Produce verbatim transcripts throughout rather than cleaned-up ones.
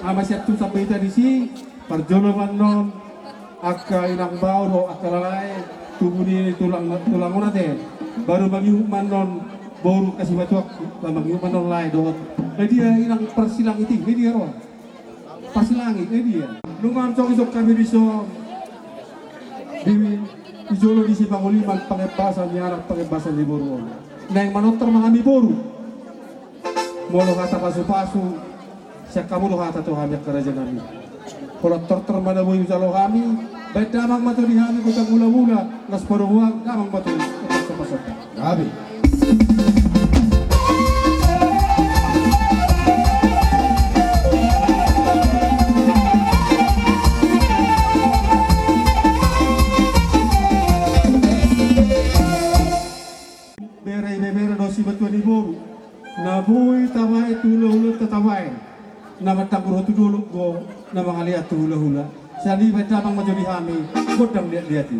Ama sian tu sampe hita disi, parjolo ma annon angka inang bao dohot angka lae, tubu ni tulang, tulang on ate. Baru mangihut ma annon boru, angka simatuak, mangihut ma annon lae dohot. Jadi inang Parsilangit i, jadi ro. Parsilangit, eh, dia. Nunga songon i songon hami dison. Di, di jolo disi pangoliman, pangembasan ni anak, pangembasan ni boru on. Naeng manortor ma hami boru. Molo hata pasupasu, sian hamu do hata tu hami angka raja nami. Molo tortor ma na boi hujalo hami, baen damang ma tu di hami godang mulamula, laos padomuan damang ma tu di hami. Gabe. Bere, ibebere dohot simatua ni boru. Na boi tabaen tu hulahulanta tabaen. Na mandanggur tu dolok do, na mangalean tu hulahula. Sian i baen damang ma jo di hami, gondang liatliat i.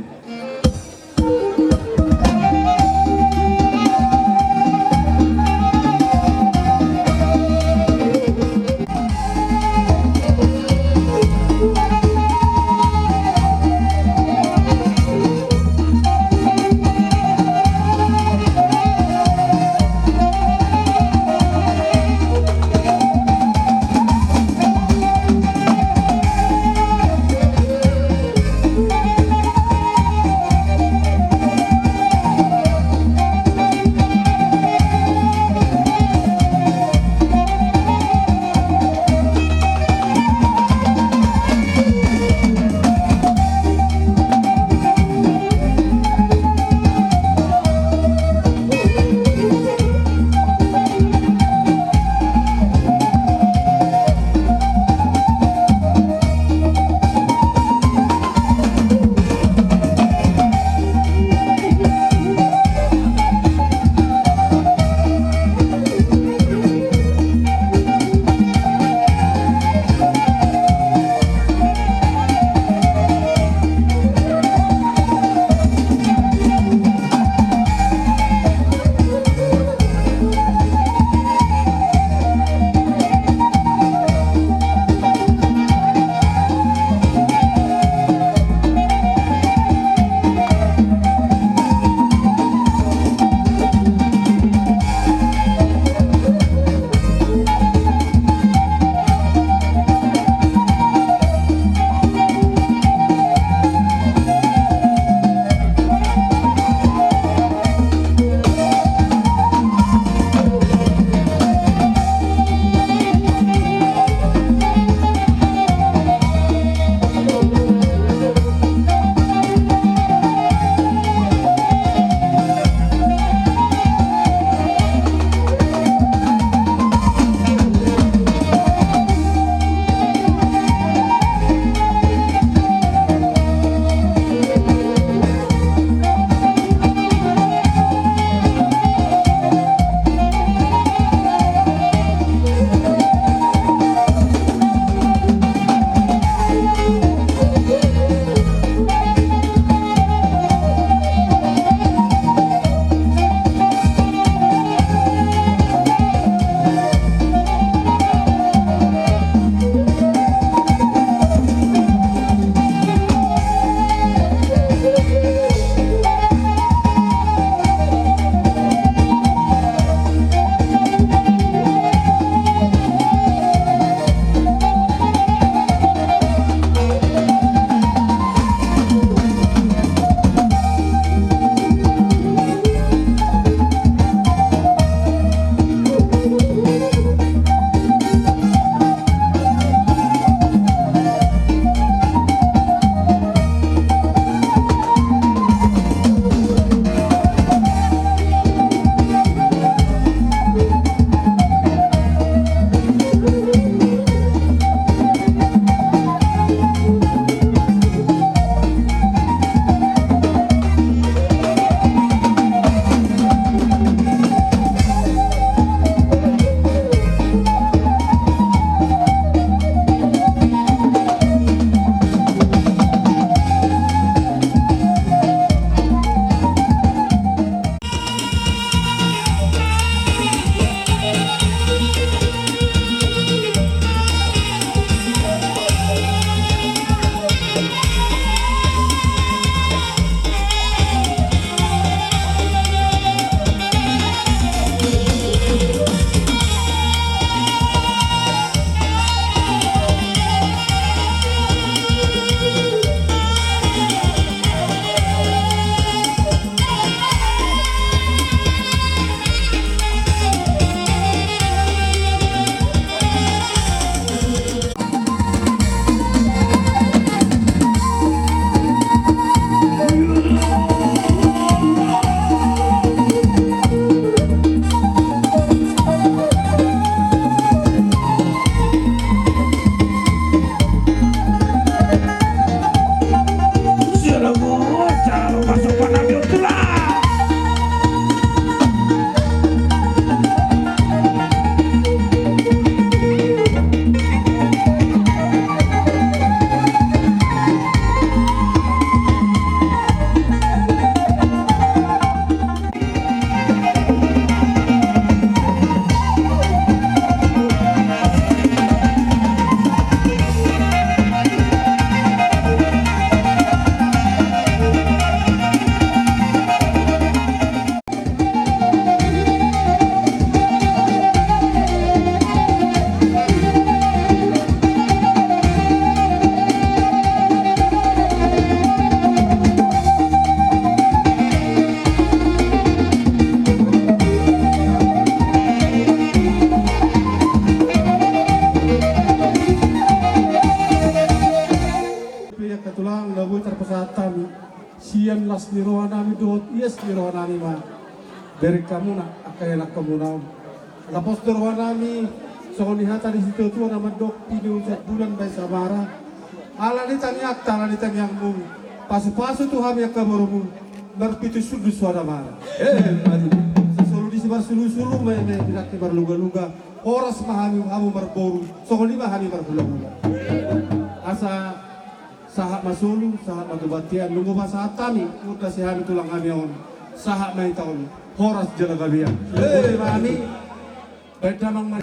Sian las ni roha nami dohot ias ni roha nami ma bereng hamuna angka ianakhonmuna on. Ala pos do roha nami, songon i hata ni situatua na mandok, pinon sian bulan baen sabara. Ala ni tangiangta, ala ni tangiangmu, pasupasu tu hami angka borumu, marpitu sundut suada mara. Eh, mari. Sasolu disi marsulusulu, meme pinangki marlugaluga. Horas ma hami, hamu marboru, songon i ma hami marhulahula. Asa sahat ma solu, sahat ma tu bontean, nunga pasahat hami, murda si hami tulang hami on, sahat ma hita on, horas jala gabe. Eh, mami, baen damang ma.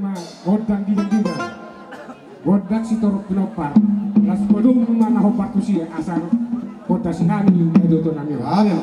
Ma, gondang dinding-dindingan. Gondang sitorop pinompar. Las padomu ma na hombar tusi, asa gondang si hami, eh, dohot nami. Amin.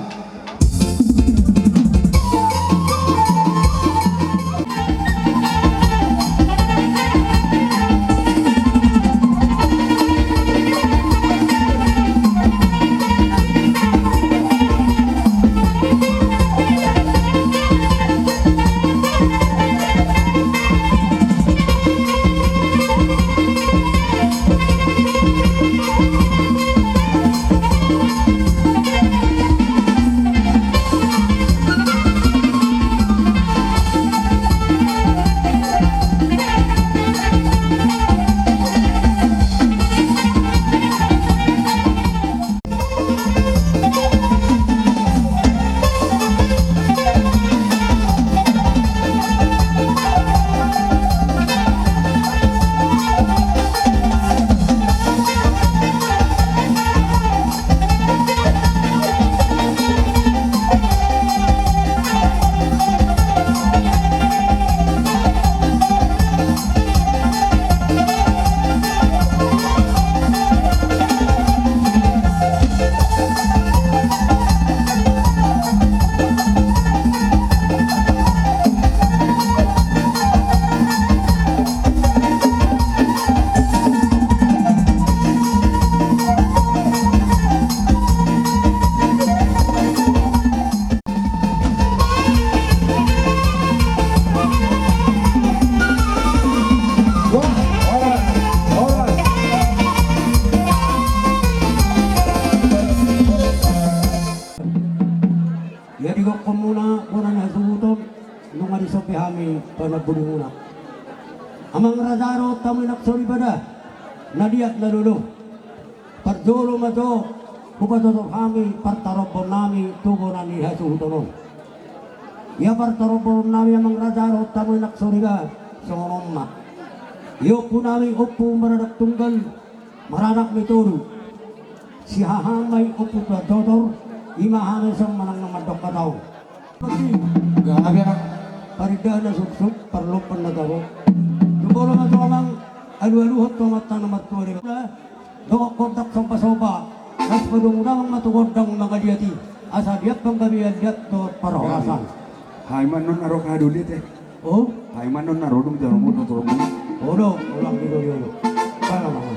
Amang raja dohot hamu anak soripada na liat na lolo. Parjolo ma jo hupatotor hami partarombon nami tu bona ni hasuhuton on. Ia partarombon nami amang raja dohot hamu anak soriba songon on ma. Ia ompu nami ompu maranak tunggal maranak ni toru. Sihahaan ma i ompu patotor, ima hami songon manang na mandok hata on. Gabe anak. Parindahan na suksuk, parlompan na tabo. Jumolo ma tu amang, alualuhon tu amanta na martua di baba. Dohot gondang sombasomba. Las padomu damang ma tu gondang mangaliat i. Asa liat panggabean liat dohot parhorasan. Hai ma non na ro hadu liat e. Oh? Hai ma non na ro dung jalo mo dohot romo. Olo, ulang di dori olo. Bala mangan.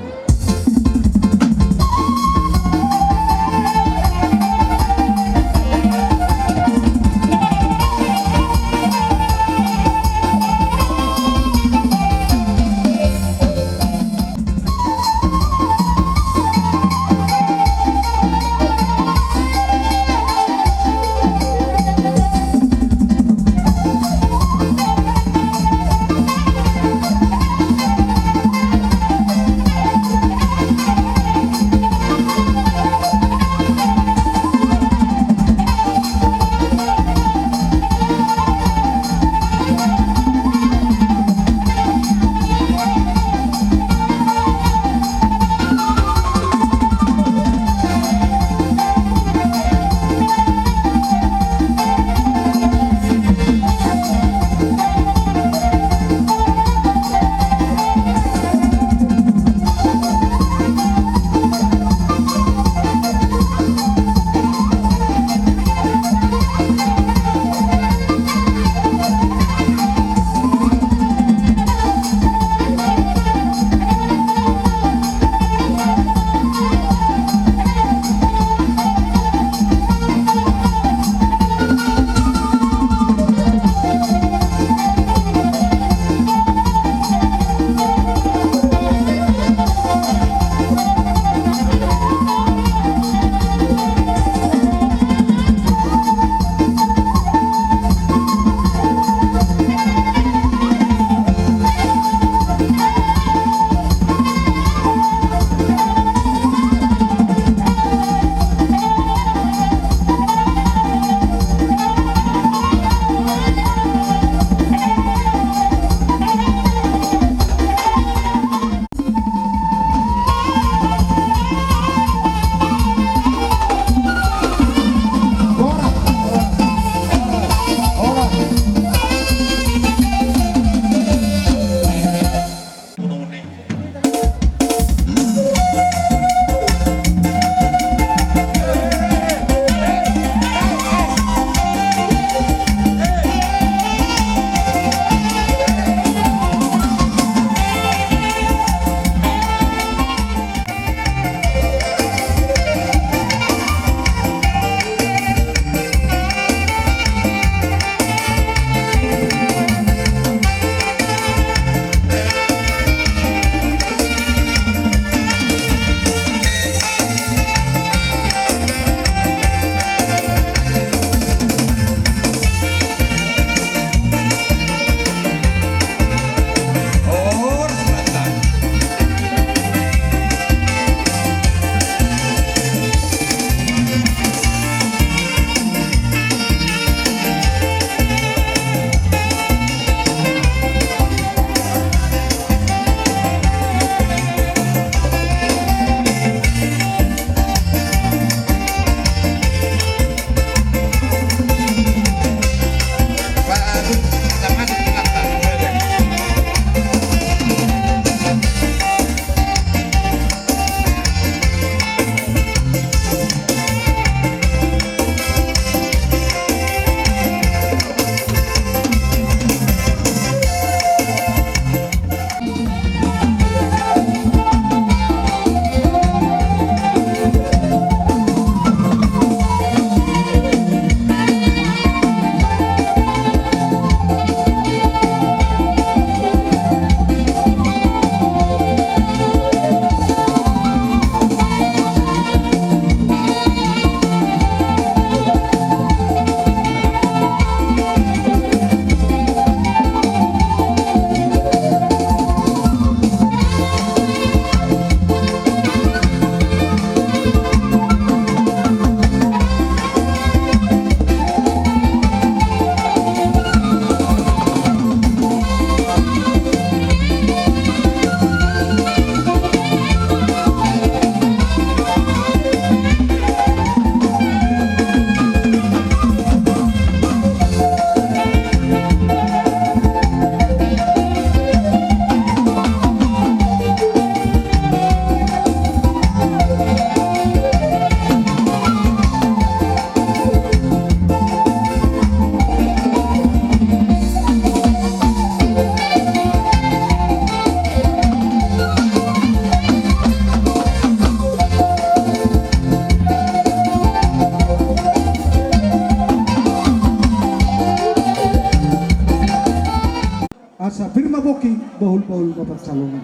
bahul-bahul ma pansalongan.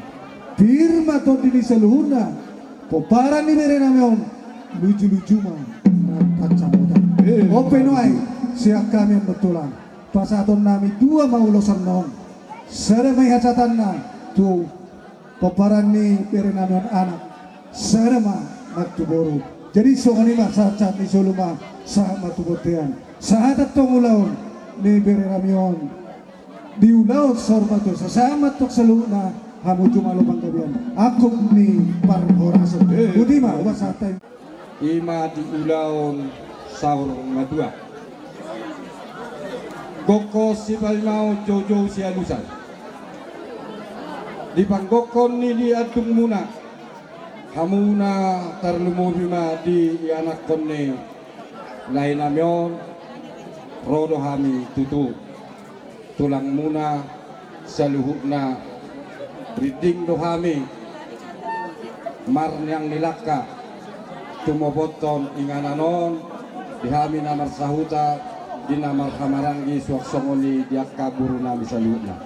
Pir ma tondi ni saluhutna pomparan ni bere nami on, luju-luju ma marpansamotan. On pe nuaeng sian hami annon tulang, pasahaton nami dua ma ulos annon. Sada ma i hasahatanna tu pomparan ni bere nami on anak, sada ma nang tu boru. Jadi songon i ma sahat-sahat ni solu ma sahat ma tu bontean. Sahat antong ulaon ni bere nami on di ulaon saur matua, sahat ma antong saluhutna hamu jumalo panggabean, angkup ni parhorasan. Boti ma, hupasahat hami. I ma di ulaon saur matua. Gokhon sipaimaon, joujou sialusan. Di panggokhon ni di andungmuna, hamuna tarlumobi ma di ianakhon ni lae nami on, ro do hami tutu. Tulangmuna saluhutna, rinding do hami marniang ni langka tumopothon inganan on di hami na marsahuta, di na marhamaranggi, suang songon i di angka boru nami saluhutna.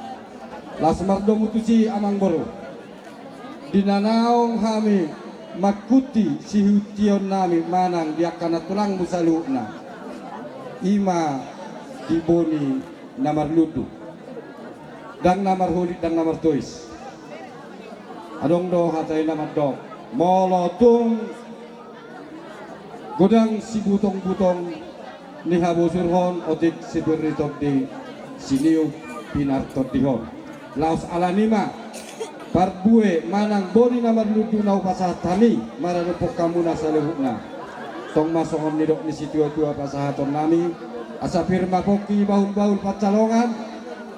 Laos mardomu tusi, amang boru, di na naung hami mangkuti sihuntion nami manang di angka nantulangmu saluhutna, i ma di boni na marlundu, ndang na marholit, ndang na martois. Adong do hata i na mandok, molo tung godang sibutongbutong ni habosurhon, otik sipir ni tondi siniup pinartondihon. Laos ala ni i ma parbue manang boni na marlundu na hupasahat hami maradophon hamuna saluhutna. Tong ma songon nidok ni situatua pasahaton nami, asa pir ma pongki, bahulbahul pansalongan,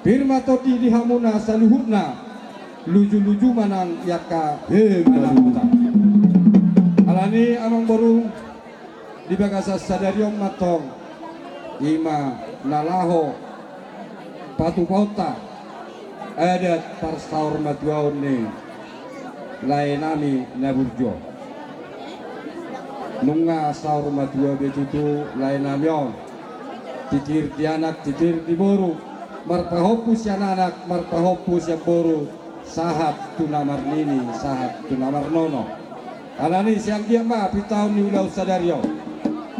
pir ma tondi di hamuna saluhutna, lujuluju ma nang i angka pansamotan. Ala ni i, amang boru, di bagasan sadari on ma tong, i ma na laho patupaonta adat parsaurmatuaon ni lae nami na burju on. Nunga saurmatua be tutu lae nami on, titir di anak, titir di boru, marpahompu sian anak, marpahompu sian boru, sahat tu na marnini, sahat tu na marnono. Ala ni i, sai anggiat ma pintaon ni ulaon sadari on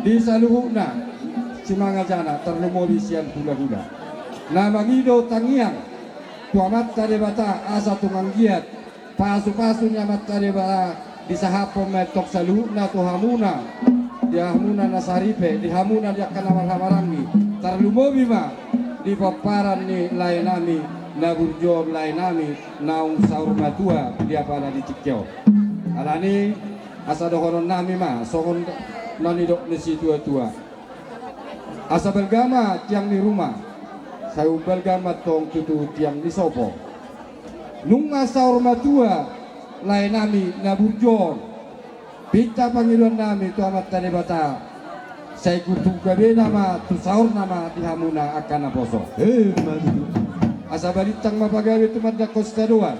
di saluhutna simangajana, tarlumobi sian hulahula na mangido tangiang tu Amanta Debata, asa tung anggiat pasupasu ni Amanta Debata disahaphon ma antong saluhutna tu hamuna, di hamuna na saripe, di hamuna di angka na marhamaranggi, tarlumobi ma di pomparan ni lae nami na burju on, lae nami naung saurmatua di apala di tingki on. Ala ni i, asa dohonon nami ma songon na nidok ni situatua, asa balga ma tiang ni ruma, sai umbalga ma tong tutu tiang ni sopo. Nunga saurmatua lae nami na burju on, pinta pangidoan nami tu Amanta Debata, sai gurgurgabena ma tu saorna ma di hamuna angka naposo. Asa balintang ma pagabe tumandangkon sitadoan.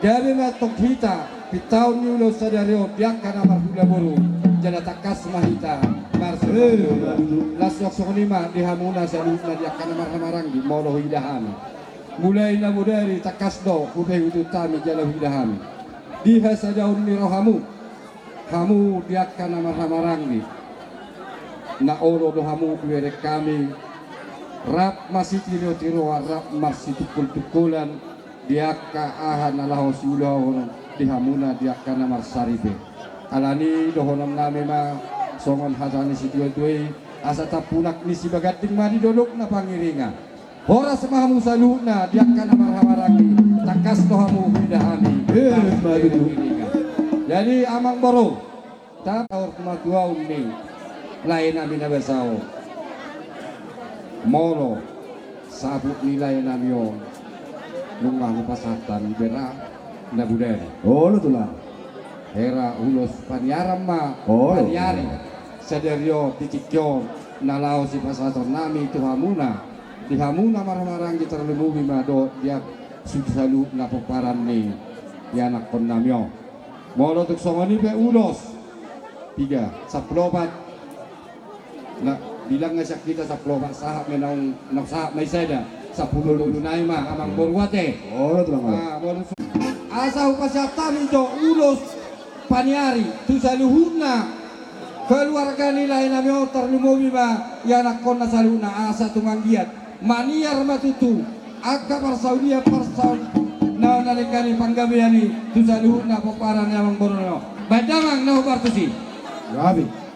Gabe ma tong hita pintaon ni ulaon sadari on di angka na marhula boru, jala tangkas ma hita marsipanganon. Laos suang songon i ma di hamuna saluhutna di angka na marhamaranggi, molo huida hami, mulai na bodari tangkas do hupe hutuhut hami jala huida hami di hasadaon ni rohamu, hamu di angka na marhamaranggi. Na olo do hamu dibereng hami, rap marsitirotiroan, rap marsitungkoltungkolan di angka aha na laho siulahonon di hamuna di angka na marsaripe. Ala ni i, dohonon nami ma songon hata ni situatua i, asa tampunak ni sibaganding ma di dolok na pangiringan. Horas ma hamu saluhutna di angka na marhamaranggi, tangkas do hamu huida hami. Jadi amang boru, tap saurmatuaon ni lae nami na basa on, molo sabut ni lae nami on, nunga hupasahat hami be ra na bodari. Olo tulang. Hera ulos paniaran ma paniari sadari on di tingki on na laho sipasahaton nami tu hamuna, di hamuna marhamaranggi, tarlumobi ma dohot di angka saluhutna pomparan ni ianakhon nami on. Molo tung songon i pe ulos, piga, sampulu opat. Na, bilang nga sian hita sampulu opat, sahat ma naung, naung sahat ma i sada. Sampulu lulu nai ma amang boru ate. Olo tulang. Ah, boru su-, asa hupasiat hami do ulos paniari tu saluhutna keluarga ni lae nami on, tarlumobi ma ianakhonna saluhutna, asa tung anggiat maniar ma tutu angka parsaulian parsaur na nangkin panggabean i tu saluhutna pomparan ni amang boru nami on. Baen damang na hombar tusi. Gabe.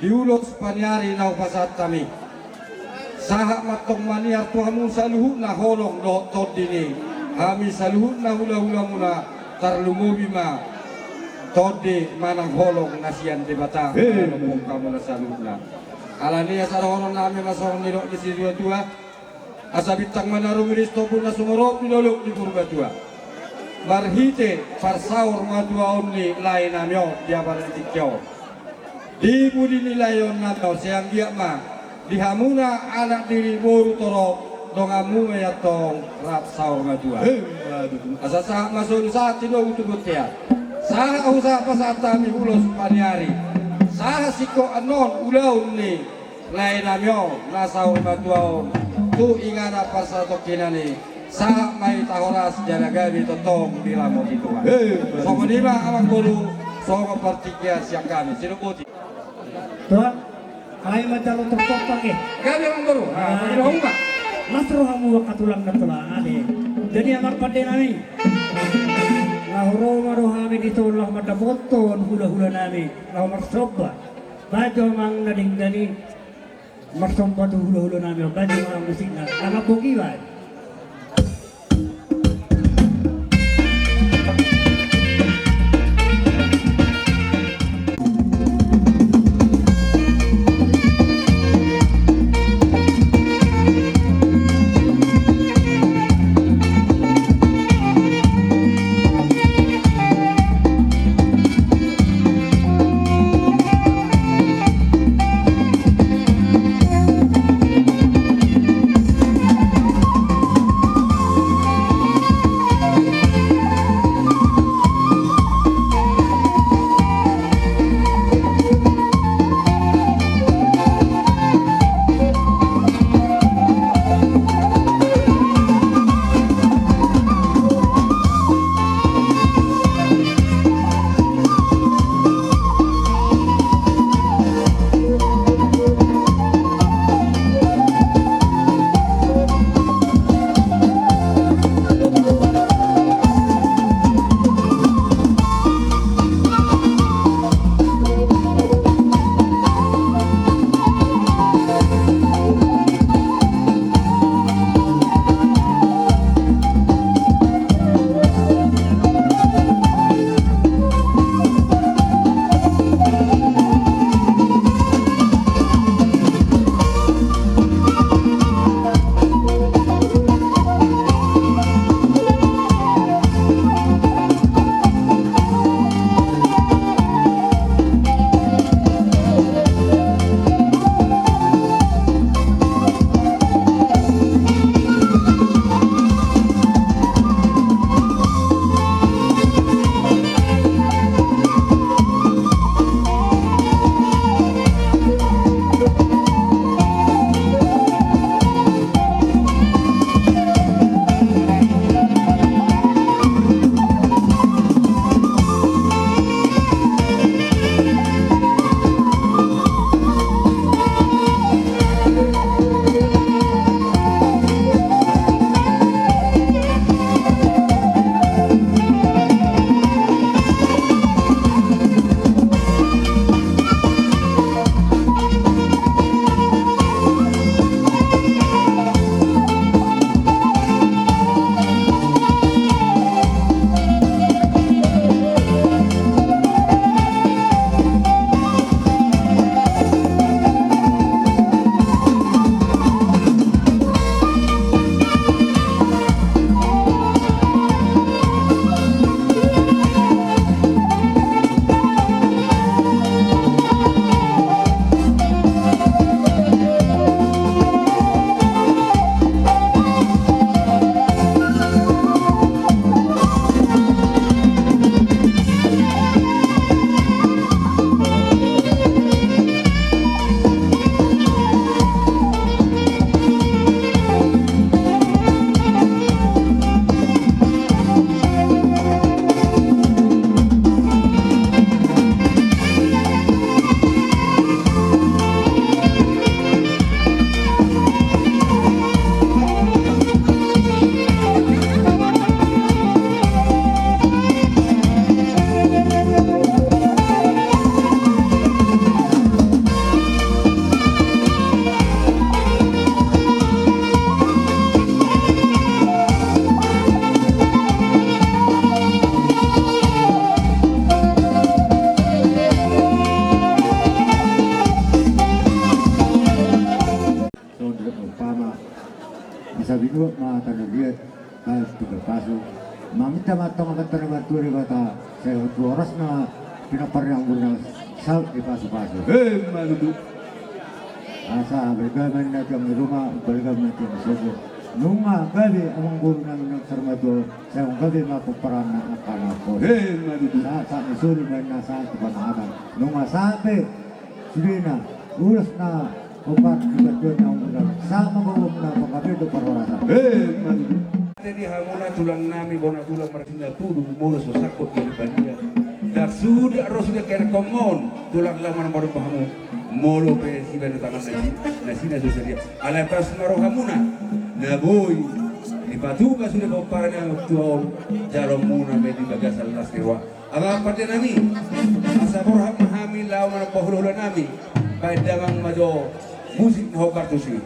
Di ulos paniari na hupasahat hami, sahat ma antong maniar tu hamu saluhutna holong dohot tondi ni hami saluhutna hulahulamuna, tarlumobi ma tondi manang holong na sian Debata. Eh. Manang hamuna saluhutna. Alani i asa dohonon nami ma songon nidok ni situatua: Asa bintang ma na rumiris, tombun na sumorop di dolok ni Purbatua. Marhite parsaor matuaon ni lae nami on di apala ni tingki on, di pudi ni lae on nami on, sai anggiat ma di hamuna anak diri, boru, torop, Donganmu ma i antong rap saur matua. Asa sahat ma solu sahat tinogu tu bontean. Sahat hamu sahat pasahat hami ulos paniari. Sahat singkop annon ulaon ni lae nami on na saur matua on tu inganan parsatongkinan i. Sahat ma i tahoras jala gabe tongtong diramoti Tuhan. Songon i ma amangboru, songon partingkian sian hami. Sidok boti. Tuan, alai manjalo tongtong pake. Gabe amangboru. Ah, pake dohot ma. Las rohamu angka tulang na tola ade. Jadi amang pande nami. Laho ro ma do hami di son laho mandapothon hulahula nami laho marsomba. Bahen jo amang na denggan i marsomba tu hulahula nami on, bahen jo amang musikna. Amang bogi bahen. Songon umpama, asa binuat ma tano liat, bahen pinggan pasu. Maminta ma antong Amanta na martua Debata, sai tu horas na pinompar ni anggur na saut ni pasupasu. Emma tutu. Asa balga ma ninna tiang ni ruma, balga ma ninna tiang ni sopo. Nunga gabe amangboru nami na saur matua, sai nunga gabe ma pomparanna angka na pola. Emma tutu. Sahat, sahat ni solu ma inna, sahat tu pomparan na abang. Nunga sahat be sudena ulos na hombar di batuan na umur nami. Sahat ma gogomuna panggabean dohot parhorasan. Emma tutu. Jadi hamuna tulang nami, bona tulang, marsinatudu, molo so sangkot di badia. Ndang suda ro suda kena komon tulang, laho manang baru pahamu. Molo pe sibaen tangan na si, na sina so sadia. Alai pas ma rohamuna na boi dipatupa sude pomparan ni natuatua on, jalomuna ma i di bagasan las ni roha. Amang pande nami, asa borhat ma hami laho manang pahulahula nami. Baen damang ma jo musik na hombar tusi.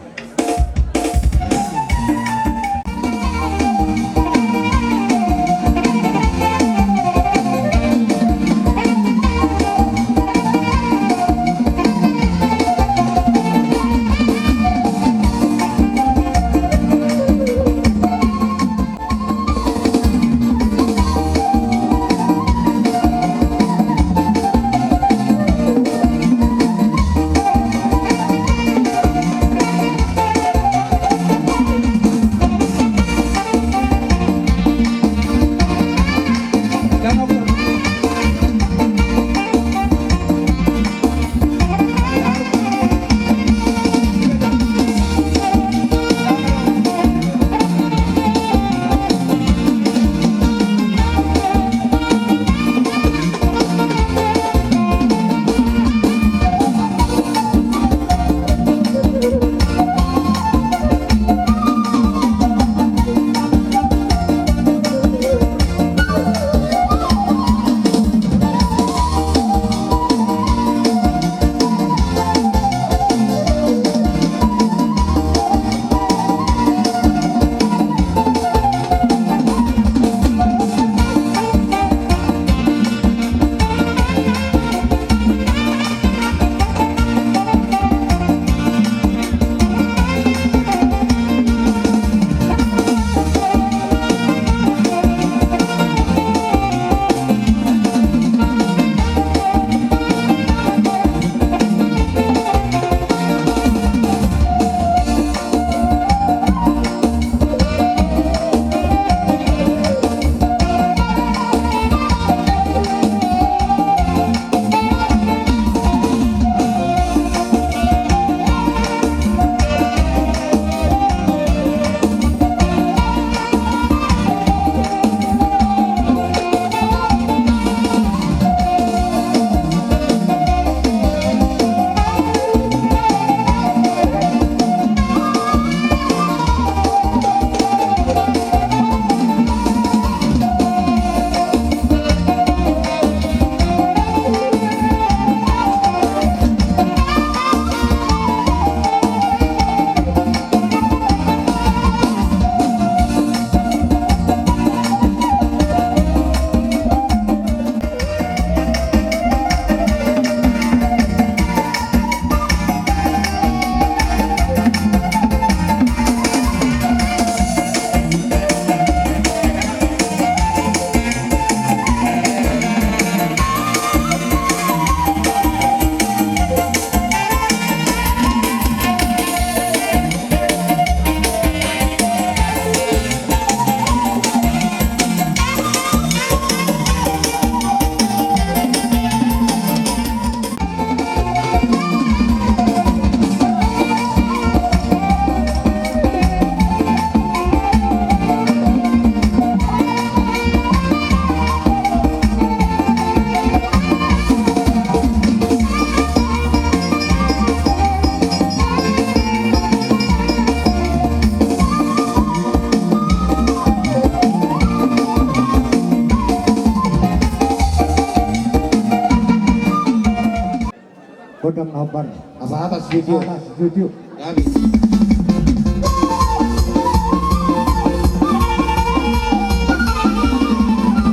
Gondang na hombar. Asa atas, studio. Asa atas, studio. Gabe.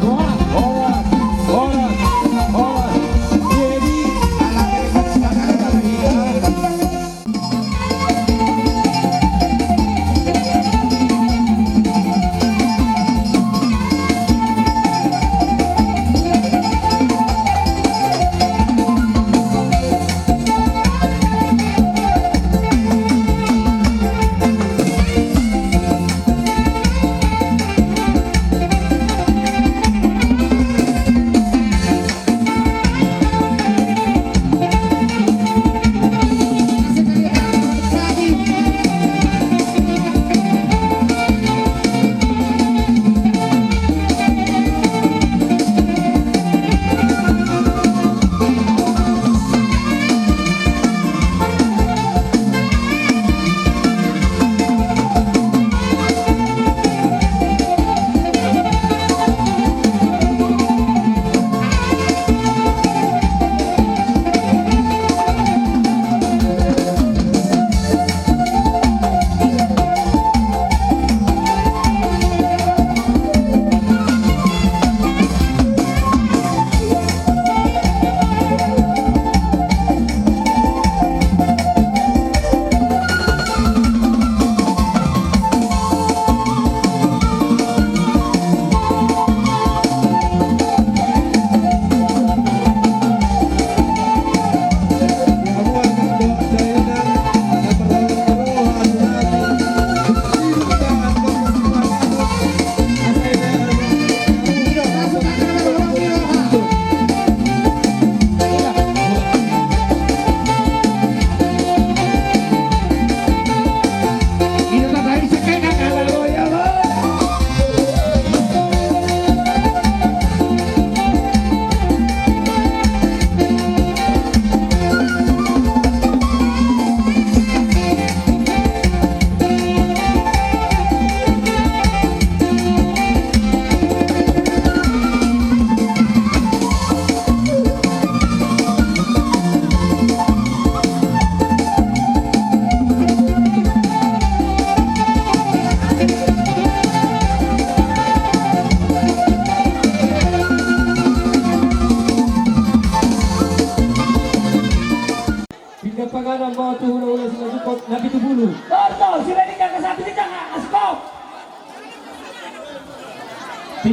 Horas, horas, horas, horas. Jadi, ala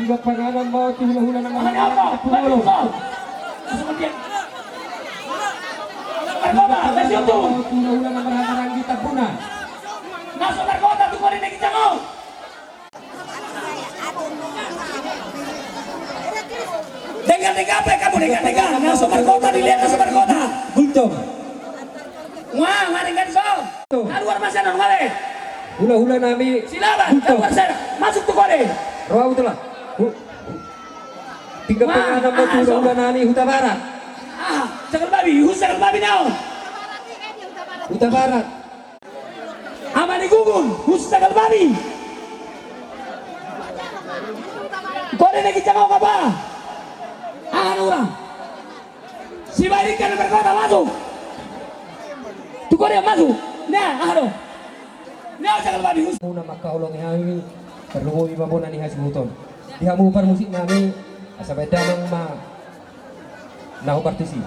Panganon mau tu hula-hula na marhaha-maranggi tampuna. Hula-hula na marhaha-maranggi tampuna. Na so margota tu kode na ginjang on. Denggan, denggan pe hamu, denggan, denggan. Na so margota, dilehon na so margota. Gultom. Wah, wah, denggan so. Tuh. Kaluar ma sian on, wale. Hula-hula nami. Silaban, Gultom. Kaluar sian on. Masuk tu kode. Roa utulah. Hu-, tinggal penganan mau tu hula-hula nami Hutabarat. Ah, Sagal Babi, Hutabarat. Hutabarat. Ama ni Gugul, Hutabarat. Kode na ginjang on, apa? Ah, nura. Sibarik kan berkota masuk. Tu kode masuk. Nah, aha do. Nah, Sagal Babi, Hus. Muna mangkaholongi hami, tarlumobi ma bona ni hasuhuton. Di hamu parmusik nami, asa baen damang ma na hupartusi.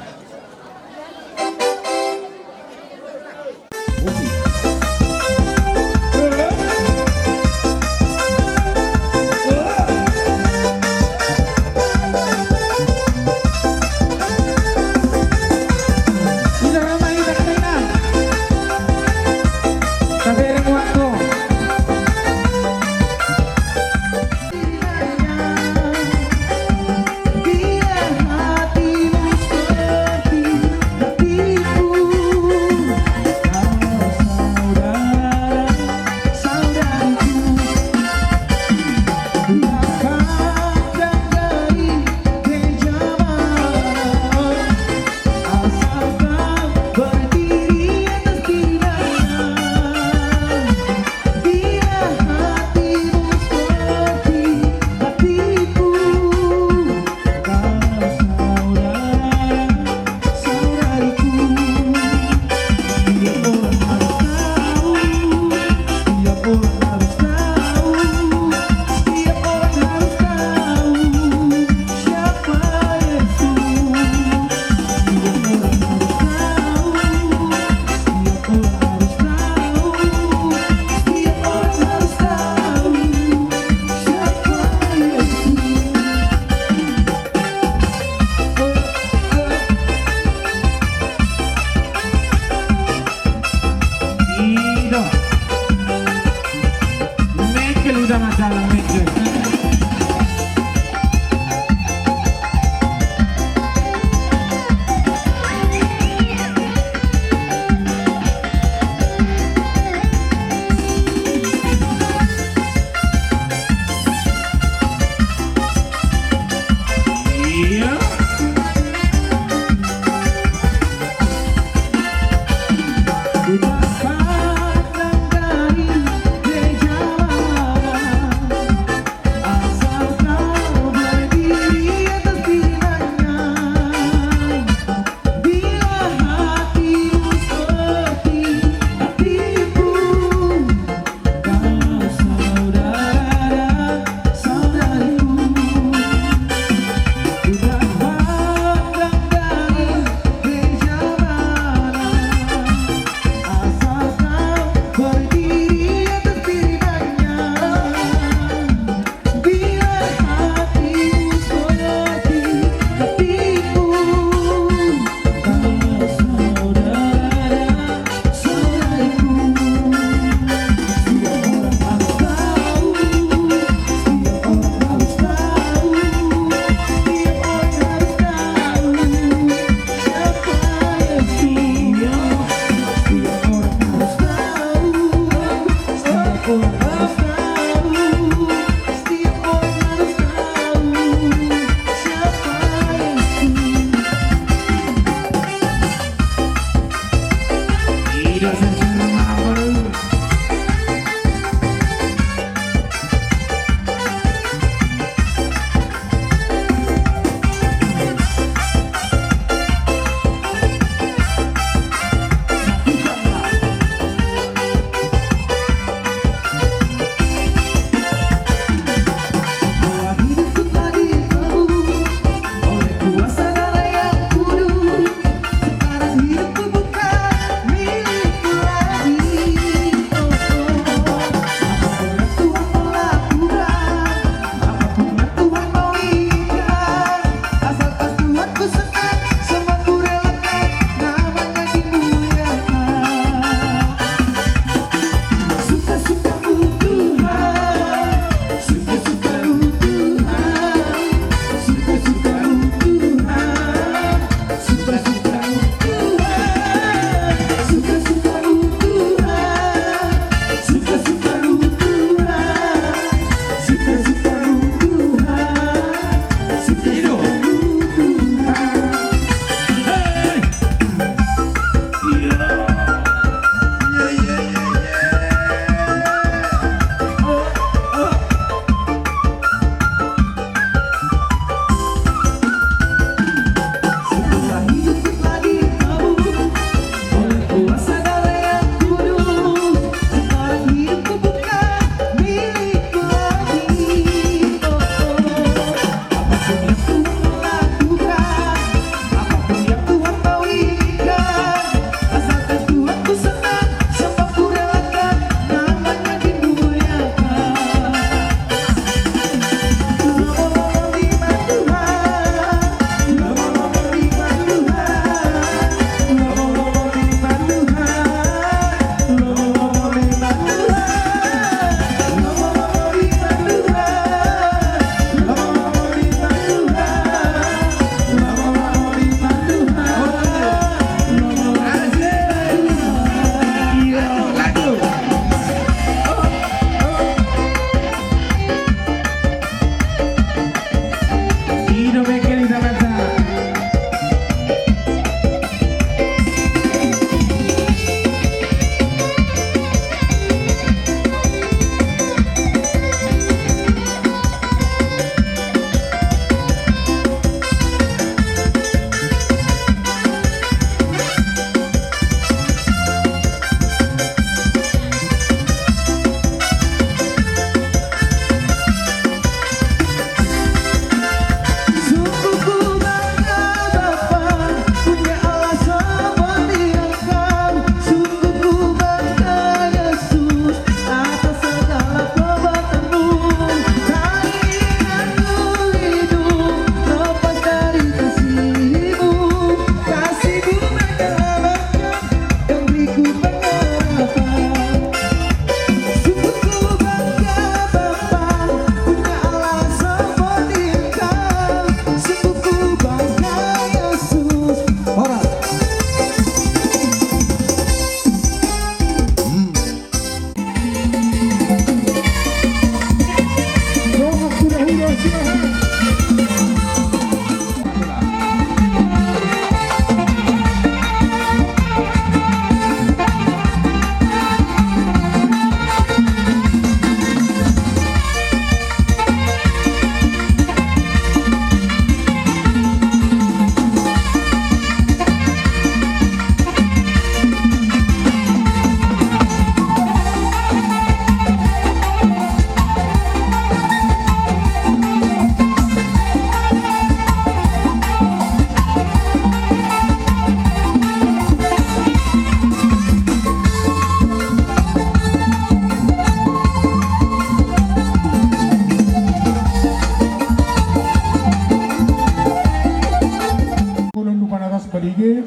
Ige,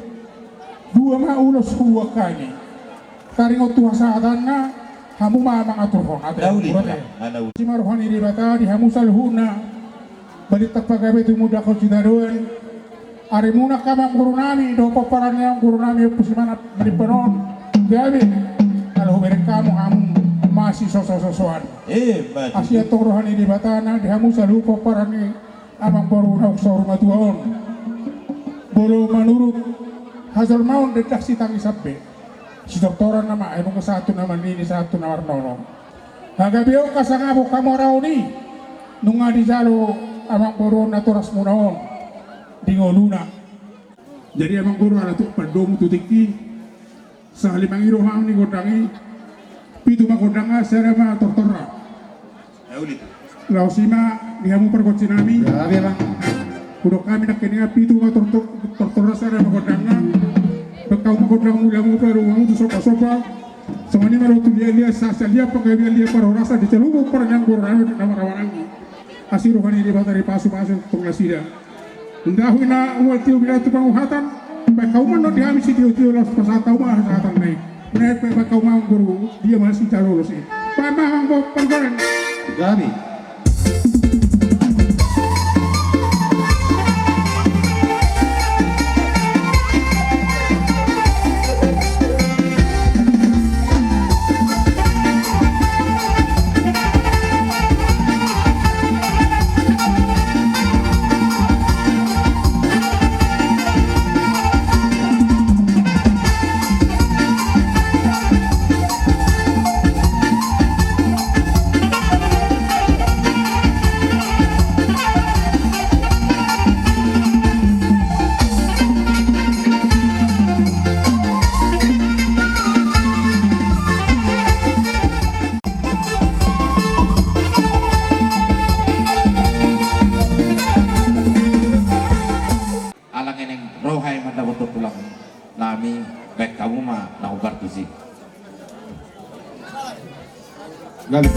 dua ma ulos hubuan hami. Taringot tu hasahatan na, hamu ma mangaturhon, ate. Na uli, murate. Na, na uli. Asi ma roha ni Debata di hamu saluhutna. Balintang pagabe tumundalhon sitadoan. Arimuna angka amangboru nami, dohot pomparan ni amangboru nami, Ompu Simanap Manimpan on. Gabe, ala hubereng hamu, hamu masisosososoan. Eh, maju. Asi antong roha ni Debata nang di hamu saluhut pomparan ni amangboru naung saur matua on. Molo manurut hajolmaon, ndang sitangisan be. Sitortoran nama, eh, nunga sahat tu na marnini, sahat tu na marnono. Hagabeon hasangapon hamoraon i nunga dijalo amangboru on natorasmuna on di ngoluna. Jadi amangboru, ala tu pandomu tu tingki, sahali mangido hami gondang i, pitu ma gondangna, sada ma tortorna. Laos i ma di hamu pargonsi nami. Gabe, Amang. Hudok hami nangkiningan, pitu ma tortor-, tortorna, sada ma gondangna. Baen hamu ma gondangmu di hamu padomuanmu tu sombasomba. Songon i ma dohot tu liatliat, sasalian panggabean, liat parhorasan di saluhut pomparan ni amangboru nami na maramaranggi. Asi roha ni Debata dipasupasu tong nasida. Ndang hu na ual tiop i tu panguhatan, baen hamu ma annon di hami sitiotio, laos pasahat hamu ma hasahatan na i. Nai pe baen hamu ma amangboru, dia ma sijalo ulos i. Baen ma amangboru pargoreng. Gabe. Ala ngeneng roha i mandapothon tulang nami, baen hamu ma na hombar tusi. Gabe.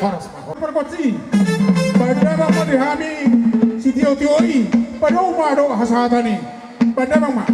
Pargonsi, pandamang ma di hami sitiotio i, padomu ma dohot hasahatan i. Pandamang ma.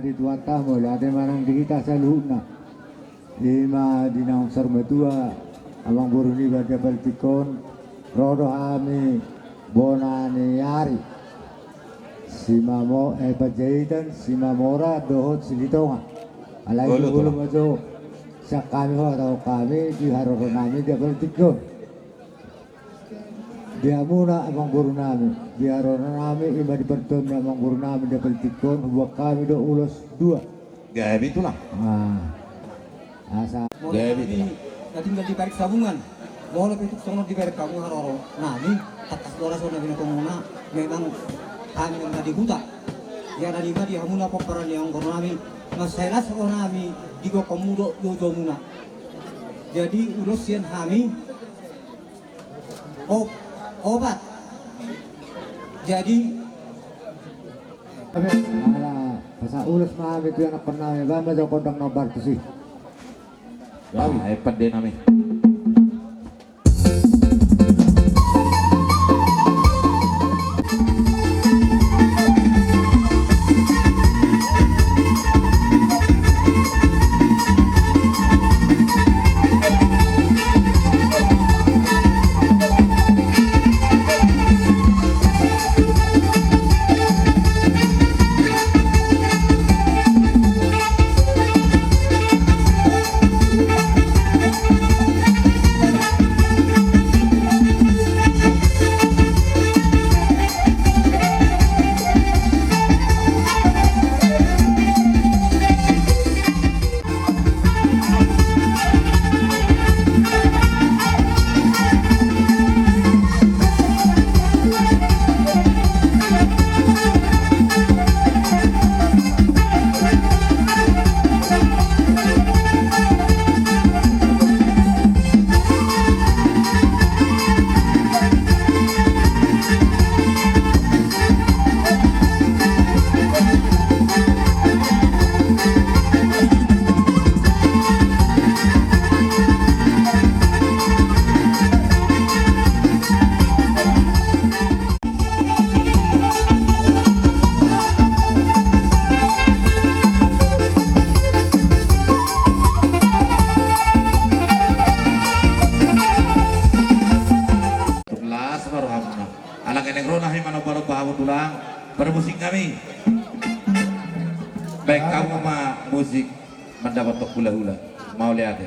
Di Tuhanta mauliate ma nang di hita saluhutna. Ima di naung saur matua, amangboru niba Dapal Tingko on, ro do hami bona ni ari, Simamo-, eh, Panjaitan, Simamora dohot Silitonga. Alai olo, jumolo ma jo sian hami, huhatahon hami di haroro nami Dapal Tingko on. Di hamuna amangboru nami, di haroro nami, ima di partondion ni amangboru nami Dapal Tingko on, huboan hami do ulos dua. Gabe tulang. Ah. Asa. Gabe tulang. Na tinggal di Barik Sabungan. Molo pe tung songon di Barik Sabungan haroro nami, tangkas do las on na binotomuna, memang hami na di huta. Ia na nima di hamuna pomparan ni amangboru nami, mansai las roha nami di gokhonmu dohot joujomuna. Jadi ulos sian hami, O-, opat. Jadi. Ala, pasahat ulos ma hami tu ianakhon nami, bahen ma jo gondang na umbartus i. Bahen, eh, pande nami. Parmusik nami. Baen hamu ma musik mandapothon hulahula. Mauliate.